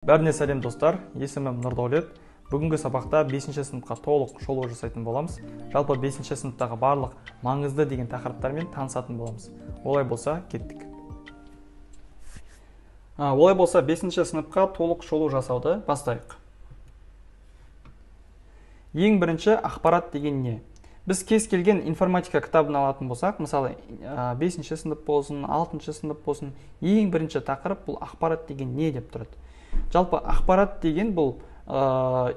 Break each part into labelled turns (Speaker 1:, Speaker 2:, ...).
Speaker 1: Бәріне сәлем, достар, есімім Нұрдәулет. Бүгінгі сабақта 5 сыныпқа толық шолу жасайтын боламыз. Жалпы 5 сыныптағы барлық маңызды деген тақырыптармен танысатын боламыз. Олай болса, кеттік. Олай болса, 5 сыныпқа толық шолу жасауды бастайық. Ең бірінші ақпарат деген не? Біз кез келген информатика кітабын алатын болсақ, мысалы 5 сынып болсын, 6 сынып болсын, ең бірінші тақырып бұл ақпарат деген не деп тұрады. Жалпы ақпарат деген бұл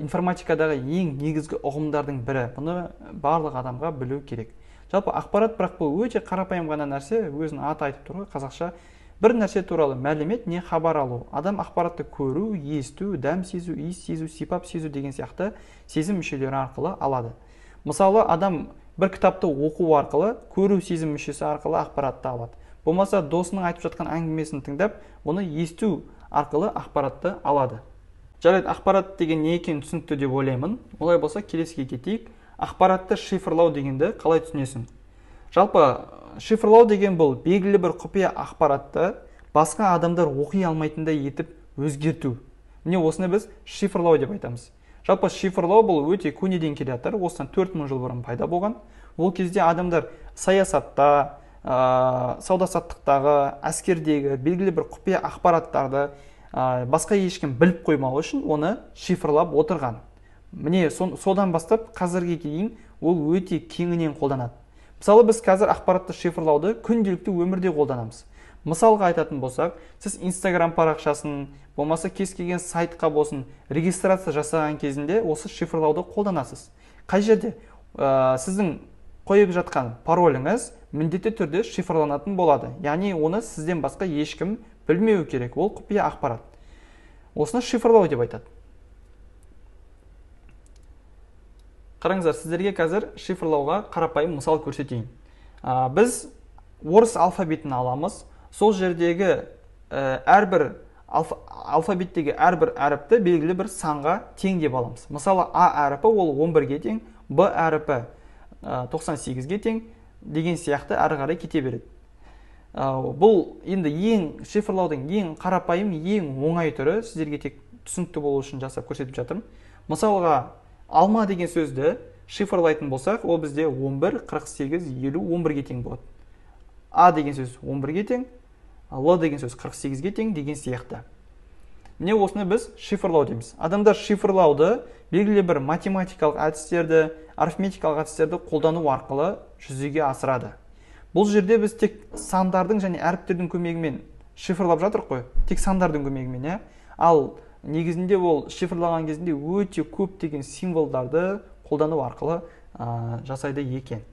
Speaker 1: информатикадағы ең негізгі ұғымдардың бірі. Бұны барлық адамға білу керек. Жалпы ақпарат, бірақ бұл өте қарапайым ғана нәрсе, өзінің аты айтып тұр ғой, қазақша. Бір нәрсе туралы мәлімет не хабар алу. Адам ақпаратты көру, есту, дәм сезу, иіс сезу, сипап сезу деген сияқты сезім мүшелері арқылы алады. Мысалы, адам бір кітапты оқу арқылы, көру сезім мүшесі арқылы ақпаратты алады. Болмаса досының айтып жатқан әңгімесін тыңдап, оны есту арқылы ақпаратты алады. Жарайды, ақпарат деген не екенін түсінікті деп ойлаймын. Олай болса, келесіге кетейік. Ақпаратты шифрлау дегенді қалай түсінесің? Жалпы шифрлау деген бұл белгілі бір құпия ақпаратты басқа адамдар оқи алмайтындай етіп өзгерту. Міне осыны біз шифрлау деп айтамыз. Жалпы шифрлау бұл өте көнеден келе жатыр. Осыдан 4000 жыл бұрын пайда болған. Ол кезде адамдар саясатта, сауда-саттықтағы, әскердегі белгілі бір құпия ақпараттарды басқа ешкім біліп қоймау үшін оны шифрлап отырған. Міне содан бастап қазірге дейін ол өте кеңінен қолданады. Мысалы, біз қазір ақпаратты шифрлауды күнделікті өмірде қолданамыз. Мысалға айтатын болсақ, сіз Instagram парақшасын, болмаса кез келген сайтқа болсын, регистрация жасаған кезінде осы шифрлауды қолданасыз. Қай жерде сіздің қойып жатқан пароліңіз міндетті түрде шифрланатын болады. Яғни оны сізден басқа ешкім білмеуі керек. Ол құпия ақпарат. Осыны шифрлау деп айтады. Қараңыздар, сіздерге қазір шифрлауға қарапайым мысал көрсетейін. Біз орыс алфавитін аламыз. Сол жердегі әрбір алфавиттегі әрбір әріпті белгілі бір санға тең деп аламыз. Мысалы, А әріпі ол 11-ге тең, Б әріпі 98-ге тең деген сияқты әрі қарай кете береді. Бұл енді ең шифрлаудың ең қарапайым, ең оңай түрі, сіздерге тек түсінікті болу үшін жасап көрсетіп жатырмын. Мысалға, алма деген сөзді шифрлайтын болсақ, ол бізде 11, 48, 50, 11-ге тең болады. А деген сөз 11-ге тең, Л деген сөз 48-ге тең деген сияқты. Міне осыны біз шифрлау дейміз. Адамдар шифрлауды белгілі бір математикалық әдістерді, арифметикалық әдістерді қолдану арқылы жүзеге асырады. Бұл жерде біз тек сандардың және әріптердің көмегімен шифрлап жатырық қой, тек сандардың көмегімен, иә? Ал негізінде ол шифрлаған кезінде өте көптеген символдарды қолдану арқылы жасайды екен.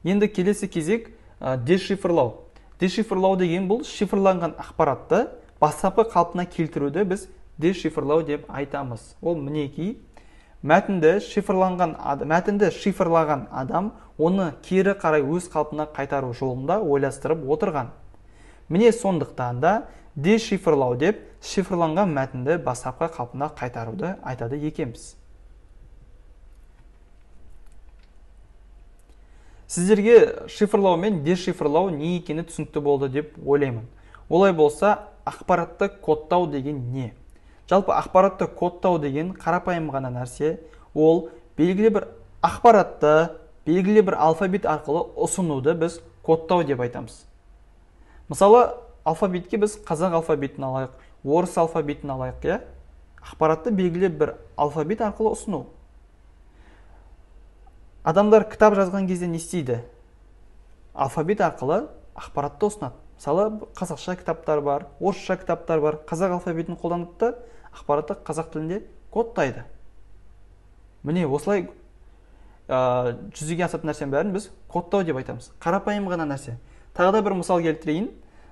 Speaker 1: Енді келесі кезек дешифрлау. Дешифрлау деген бұл шифрланған ақпаратты бастапқы қалпына келтіруді біз дешифрлау деп айтамыз. Ол мінекей, мәтінді шифрлаған адам оны кері қарай өз қалпына қайтару жолында ойластырып отырған. Міне сондықтан да дешифрлау деп шифрланған мәтінді бастапқы қалпына қайтаруды айтады екенбіз. Сіздерге шифрлау мен дешифрлау не екені түсінікті болды деп ойлаймын. Олай болса, ақпаратты кодтау деген не? Жалпы ақпаратты кодтау деген қарапайым ғана нәрсе, ол белгілі бір ақпаратты белгілі бір алфавит арқылы ұсынуды біз кодтау деп айтамыз. Мысалы, алфавитке біз қазақ алфавитін алайық, орыс алфавитін алайық, иә? Ақпаратты белгілі бір алфавит арқылы ұсыну. Адамдар кітап жазған кезде не істейді? Алфавит арқылы ақпаратты ұсынады. Мысалы, қазақша кітаптар бар, орысша кітаптар бар. Қазақ алфавитін қолданып та ақпаратты қазақ тілінде кодтайды. Міне осылай жүзеге асатын нәрсенің бәрін біз кодтау деп айтамыз. Қарапайым ғана нәрсе. Тағы да бір мысал келтірейін.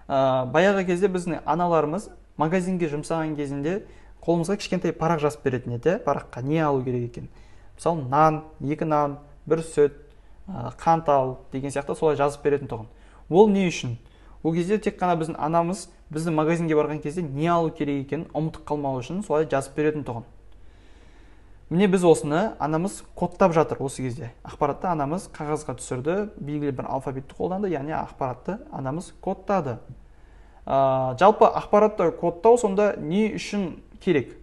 Speaker 1: Баяғы кезде біздің аналарымыз магазинге жұмсаған кезінде қолымызға кішкентай парақ жазып беретін еді. Параққа не алу керек екен? Мысалы, нан, 2 нан, 1 сүт, қант ал деген сияқты солай жазып беретін тұғын. Ол не үшін? Ол кезде тек қана біздің анамыз біздің магазинге барған кезде не алу керек екенін ұмытып қалмау үшін солай жазып беретін тұғын. Міне біз осыны анамыз кодтап жатыр осы кезде. Ақпаратты анамыз қағазға түсірді, белгілі бір алфавитті қолданды, яғни ақпаратты анамыз кодтады. Жалпы ақпаратты кодтау сонда не үшін керек?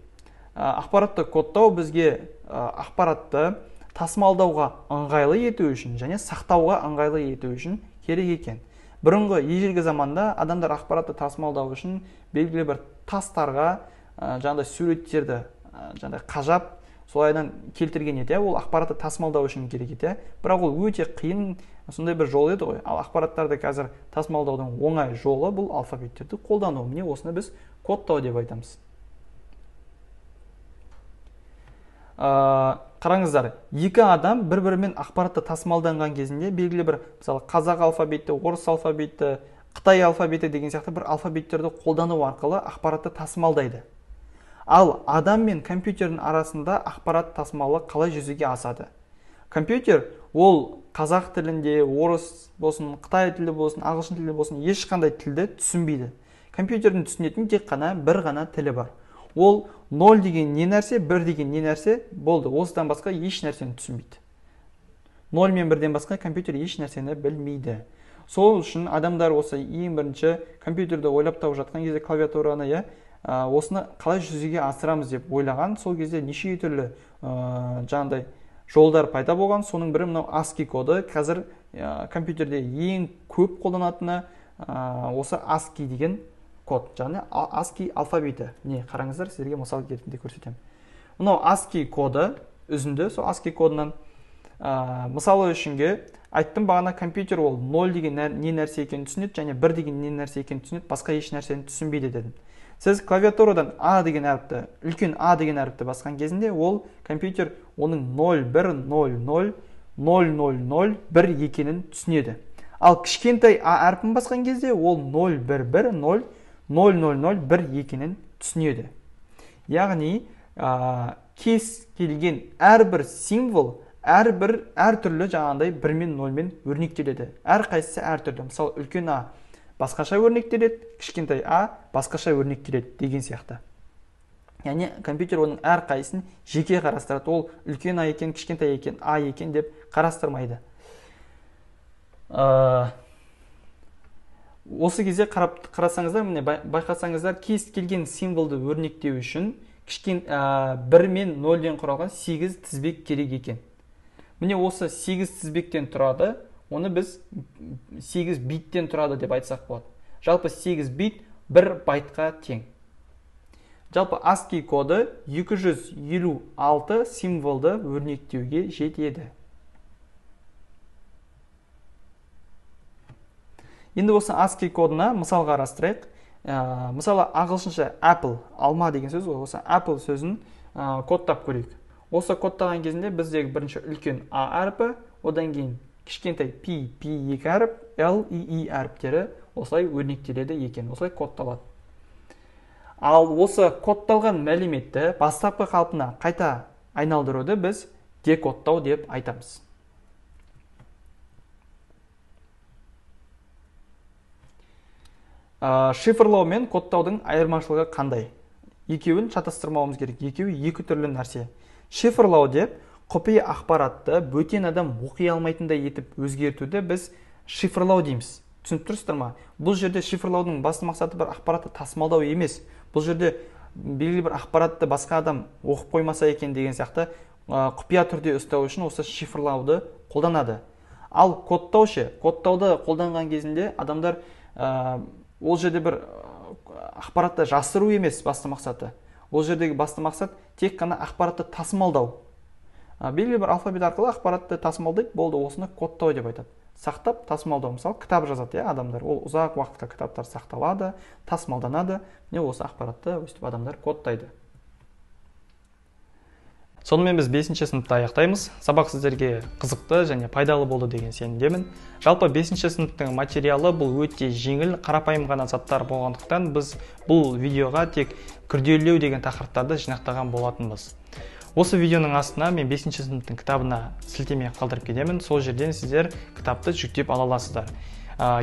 Speaker 1: Ақпаратты кодтау бізге ақпаратты тасымалдауға ыңғайлы ету үшін және сақтауға ыңғайлы ету үшін керек екен. Бұрынғы ежелгі заманда адамдар ақпаратты тасымалдау үшін белгілі бір тастарға жаңағыдай суреттерді жаңағыдай қажап солайдан келтірген еді. Ол ақпаратты тасымалдау үшін керек еді. Бірақ ол өте қиын сондай бір жол еді ғой. Ал ақпараттарды қазір тасымалдаудың оңай жолы бұл алфавиттерді қолдану. Міне осыны біз кодтау деп айтамыз. Қараңыздар, екі адам бір-бірімен ақпаратты тасымалданған кезінде белгілі бір, мысалы, қазақ алфавиті, орыс алфавиті, қытай алфавиті деген сияқты бір алфавиттерді қолдану арқылы ақпаратты тасымалдайды. Ал адам мен компьютердің арасында ақпарат тасымалы қалай жүзеге асады? Компьютер ол қазақ тілінде, орыс болсын, қытай тілі болсын, ағылшын тілі болсын, ешқандай тілді түсінбейді. Компьютердің түсінетін тек қана бір ғана тілі бар. Ол 0 деген не нәрсе, 1 деген не нәрсе болды. Осыдан басқа еш нәрсені түсінбейді. 0 мен 1-ден басқа компьютер еш нәрсені білмейді. Сол үшін адамдар осы ең бірінші компьютерді ойлап тауып жатқан кезде клавиатураны, осыны қалай жүзеге асырамыз деп ойлаған. Сол кезде неше түрлі жаңағыдай жолдар пайда болған. Соның бірі мынау ASCII коды. Қазір компьютерде ең көп қолданатыны осы ASCII деген код, яғни ASCII алфавиті. Міне қараңыздар, сіздерге мысал ретінде көрсетемін. Мынау ASCII коды үзінді, сол ASCII кодынан мысалы үшінге айттым бағана, компьютер ол 0 деген не нәрсе екенін түсінеді және 1 деген не нәрсе екенін түсінеді, басқа еш нәрсені түсінбейді дедім. Сіз клавиатурадан А деген әріпті, үлкен А деген әріпті басқан кезінде ол компьютер оның 0, 1, 0, 0, 0, 0, 0, 1 екенін түсінеді. Ал кішкентай А әрпін басқан кезде ол 0, 1, 1, 0, 0, 0, 0, 1 екенін түсінеді. Яғни, кез келген әрбір символ әртүрлі жаңағындай 1 мен 0 мен өрнектеледі. Әрқайсысы әртүрлі. Мысалы, үлкен А басқаша өрнектеледі, кішкентай А басқаша өрнектеледі деген сияқты. Яғни компьютер оның әрқайсысын жеке қарастырады. Ол үлкен А екен, кішкентай екен, А екен деп қарастырмайды. Осы кезде қарасаңыздар, міне байқасаңыздар, кез келген символды өрнектеу үшін 1 мен 0-ден құралған 8 тізбек керек екен. Міне осы 8 тізбектен тұрады, оны біз 8 биттен тұрады деп айтсақ болады. Жалпы 8 бит 1 байтқа тең. Жалпы ASCII коды 256 символды өрнектеуге жетеді. Енді осы ASCII кодына мысал қарастырайық. Мысалы, ағылшынша Apple, алма деген сөз, осы Apple сөзін кодтап көрейік. Осы кодтаған кезінде біздегі бірінші үлкен А әрпі, одан кейін кішкентай P, P екі әріп, L, I, I әріптері осылай өрнектеледі екен, осылай кодталады. Ал осы кодталған мәліметті бастапқы қалпына қайта айналдыруды біз декодтау деп айтамыз. Шифрлау мен кодтаудың айырмашылығы қандай? Екеуін шатастырмауымыз керек. Екеуі екі түрлі нәрсе. Шифрлау деп құпия ақпаратты бөтен адам оқи алмайтындай етіп өзгертуді біз шифрлау дейміз. Түсініп тұрсыздар ма? Бұл жерде шифрлаудың басты мақсаты бір ақпаратты тасымалдау емес. Бұл жерде белгілі бір ақпаратты басқа адам оқып қоймаса екен деген сияқты құпия түрде ұстау үшін осы шифрлауды қолданады. Ал кодтау ше, кодтауды қолданған кезінде адамдар ол жерде бір ақпаратты жасыру емес басты мақсаты. Ол жердегі басты мақсат тек қана ақпаратты тасымалдау. Белгілі бір алфавит арқылы ақпаратты тасымалдайды, болды, осыны кодтау деп айтады. Сақтап тасымалдау. Мысалы, кітап жазады, адамдар. Ол ұзақ уақытқа кітаптар сақталады, тасымалданады. Міне осы ақпаратты өстіп адамдар кодтайды. Сонымен біз 5-ші сыныпты аяқтаймыз. Сабақ сіздерге қызықты және пайдалы болды деген сенімдемін. Жалпы 5-ші сыныптың материалы бұл өте жеңіл, қарапайым ғана заттар болғандықтан біз бұл видеоға тек күрделілеу деген тақырыптарды жинақтаған болатынбыз. Осы видеоның астына мен 5-ші сыныптың кітабына сілтеме қалдырып кетемін. Сол жерден сіздер кітапты жүктеп ала аласыздар.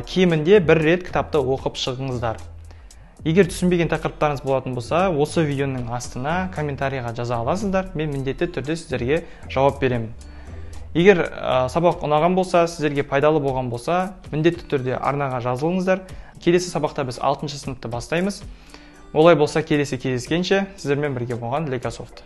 Speaker 1: Кемінде бір рет кітапты оқып шығыңыздар. Егер түсінбеген тақырыптарыңыз болатын болса, осы видеоның астына комментарийға жаза аласыздар. Мен міндетті түрде сіздерге жауап беремін. Егер сабақ ұнаған болса, сіздерге пайдалы болған болса, міндетті түрде арнаға жазылыңыздар. Келесі сабақта біз 6 сыныпты бастаймыз. Олай болса, келесі кездескенше, сіздермен бірге болған Легасофт.